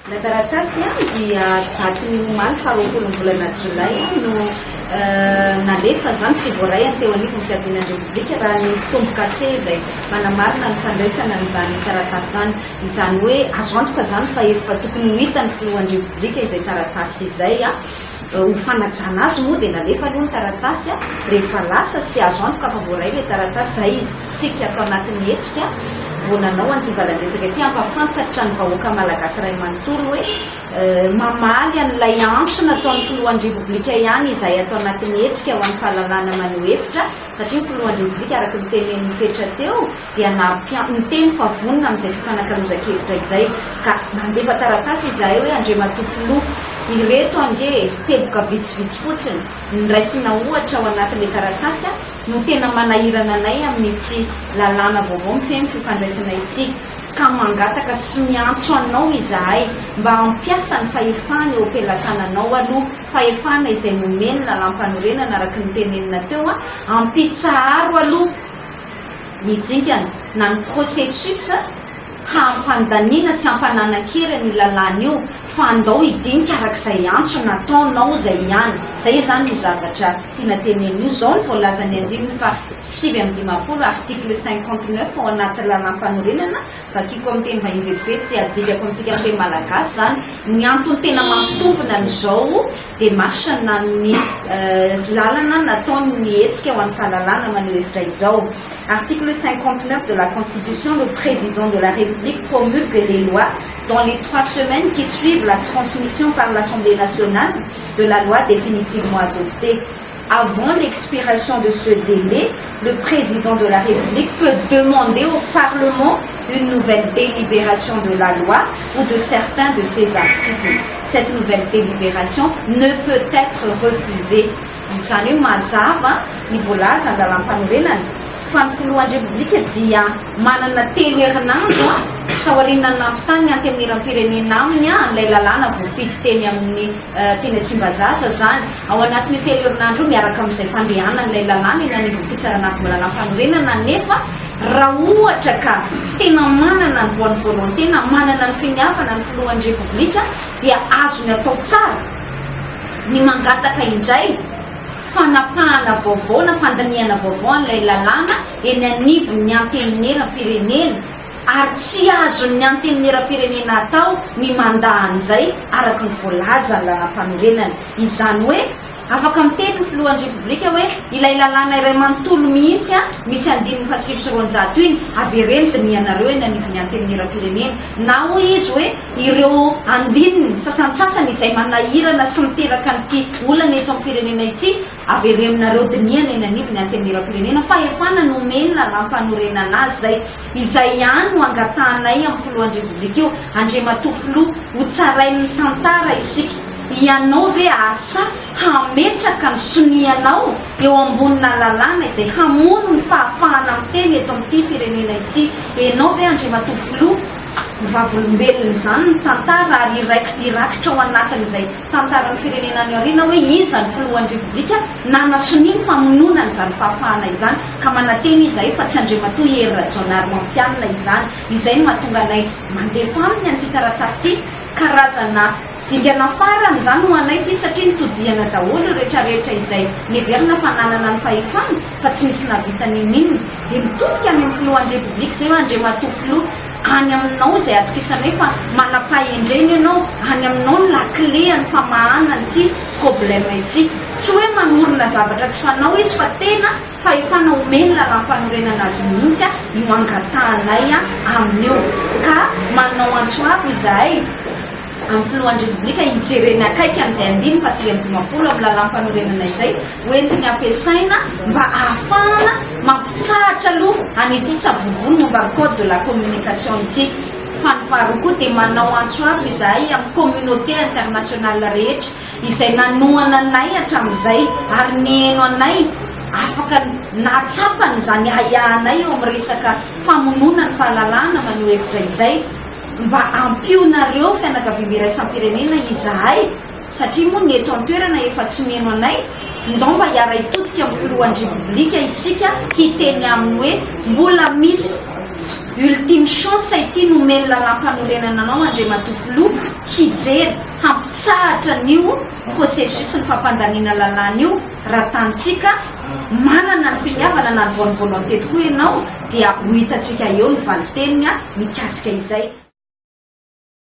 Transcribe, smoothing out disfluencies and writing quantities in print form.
Ilay taratasy dia datin'ny omaly faha 20 ny volana jolay no nalefa izany sy voaray teo anivon'ny fiadiana ny Repoblika raha ny fitombo-kase izay manamarina ny fandraisana an'izany taratasy izany. Izany hoe azo antoka izany fa efa tokony ho hitan'ny filohan'ny Repoblika izay taratasy izay. Ho fanajana azy moa dia nalefa aloha ny taratasy rehefa lasa sy azo antoka fa voaray ilay taratasy. Izay isika ato anatin'ny hetsika vao nanao an'ity valan-dresaka ity hampafantatra ny vahoaka malagasy iray manontolo hoe mamaly an'ilay antso nataon'ny filohan'ny Repoblika ihany izahay ato anatin'ny hetsika ho an'ny fahalalahana maneho hevitra satria ny filohan'ny Repoblika araka ny tenenin'i Fetra teo dia niteny fa vonona amin'izay fifanakalozan-kevitra izay ka nandefa taratasy izahay hoe Andriamatoa Filoha, ireto ange e, teboka vitsivitsy fotsiny, noraisina ohatra ao anatin'ilay taratasy no tena manahirana anay amin'ity lalàna vaovao mifehy ny fifandraisana ity, ka mangataka sy miantso anao izahay mba hampiasa ny fahefana eo am-pelatananao aloha, fahefana izay nomen'ny lalàmpanorenana araka ny tenenina teo, ampitsaharo aloha. ny dingana na ny processus hampandaniana sy hampananan-kery an'io lalàna io fa andao hidinika araka izay antso nataonao izay ihany. Izay izany no zavatra tiana tenenina io. Izao no voalazan'ny andininy faha 59, article 59, ao anaty lalàmpanorenana, vakiko amin'ny teny vahiny vetivety tsy adikako amintsika amin'ny teny malagasy izany, ny antony tena mampitombina an'izao démarche na ny lalana nataon'ny hetsika ho an'ny fahalalana maneho hevitra izao. Article 59 de la Constitution, le Président de la République promulgue les lois dans les 3 semaines qui suivent la transmission par l'Assemblée nationale de la loi définitivement adoptée. Avant l'expiration de ce délai, le Président de la République peut demander au Parlement une nouvelle délibération de la loi ou de certains de ses articles. Cette nouvelle délibération ne peut être refusée. Izany hoe mazava ny voalaza ny lalàm-panorenana fa ny filohan'ny Repoblika dia manana 3 herinandro taorian'ny nampitany ny antenimieram-pirenena aminy an'ilay lalàna voafidy teny amin'ny teny Tsimbazaza zany. Ao anatin'io 3 herinandro io miaraka amin'izay fandehanan'ilay lalàna eny anivon'ny fitsarana avo lalàm-panorenana nefa raha ohatra ka tena manana ny bonne volonté na manana ny finiavana ny filohan'ny Repoblika dia azony atao tsara ny mangataka indray fanapahana vaovao na fandinihana vaovao an'ilay lalàna eny anivon'ny antenimieram-pirenena ary tsy azon'ny antenimieram-pirenena atao ny mandà an'izay araka ny voalaza ny lalàm-panorenana. Izany hoe afaka miteny ny filohan'ny Repoblika hoe ilay lalàna iray manontolo mihitsy misy andininy faha 209 iny avereno dinihanareo eny anivon'ny antenimieram-pirenena na hoy izy hoe ireo andininy sasantsasany izay manahirana sy miteraka an'ity olana eto amin'ny firenena ity averenonareo dinihana eny anivon'ny antenimieram-pirenena. Fahefana nomeny lalàm-panorenana azy izay. Izay ihany no angatahanay amin'ny filohan'ny Repoblika io, Andriamatoa Filoha, ho tsarain'ny tantara isika. Ianao ve hahasahy hametraka ny sonianao eo ambonina lalàna izay hamono ny fahafahana miteny eto amin'ity firenena ity? Ianao ve Andriamatoa Filoha ho vavolombelon'izany ny tantara ary hirakitra ao anatin'izay tantaran'ny firenena any aoriana hoe iza ny filohan'ny Repoblika nanasonia ny famonoana an'izany fahafahana izany ka manantena izahay fa tsy Andriamatoa Hery Rajaonarimampianina izany. Izay no mahatonga anay mandefa aminy an'ity taratasy ity. Karazana dingana farany izany ho anay ity satria nitodihana daholo ireo rehetrarehetra izay neverina fa nanana ny fahefana fa tsy nisy nahavita n'inon'inona. Dia mitodika any amin'ny filohan'ny Repoblika izay hoe Andriamatoa Filoha, any aminao izay atokisanay fa manam-pahendrena ianao, any aminao ny lakile an'ny famahana an'ity problème ity. Tsy hoe manorina zavatra tsy fanao izy fa tena fahefana omeny lalàmpanorenana azy mihitsy io angatahanay aminy io. Ka manao antso avo izahay amin'ny filohan'ny Repoblika hijereny akaiky an'izay andininy faha 59 amin'ny lalàmpanorenana izay hoentiny ampiasaina mba ahafahana mampitsahatra aloha an'ity savorovoro momba ny code de la communication ity. Fa ny faharoa koa dia manao antso avo izahay amin'ny communauté internationale rehetra izay nanohana anay hatramin'izay ary niheno anay afaka nahatsapany izany ahiahinay eo amin'ny resaka famonoana ny fahalalahana maneho hevitra izay mba ampionareo fianakaviambe iraisam-pirenena izahay satria moa ny eto an-toerana efa tsy miheno anay. Ndao mba hiara-hitodika amin'ny filohan'ny Repoblika isika hiteny aminy hoe mbola misy. Ultime chance ity nomen'ny lalàmpanorenana anao Andriamatoa Filoha hijery hampitsahatra an'io processus ny fampandaniana lalàna io raha tanintsika manana ny finiavana na ny bonne volonté tokoa ianao dia ho hitantsika eo ny valin-teniny mikasika izay.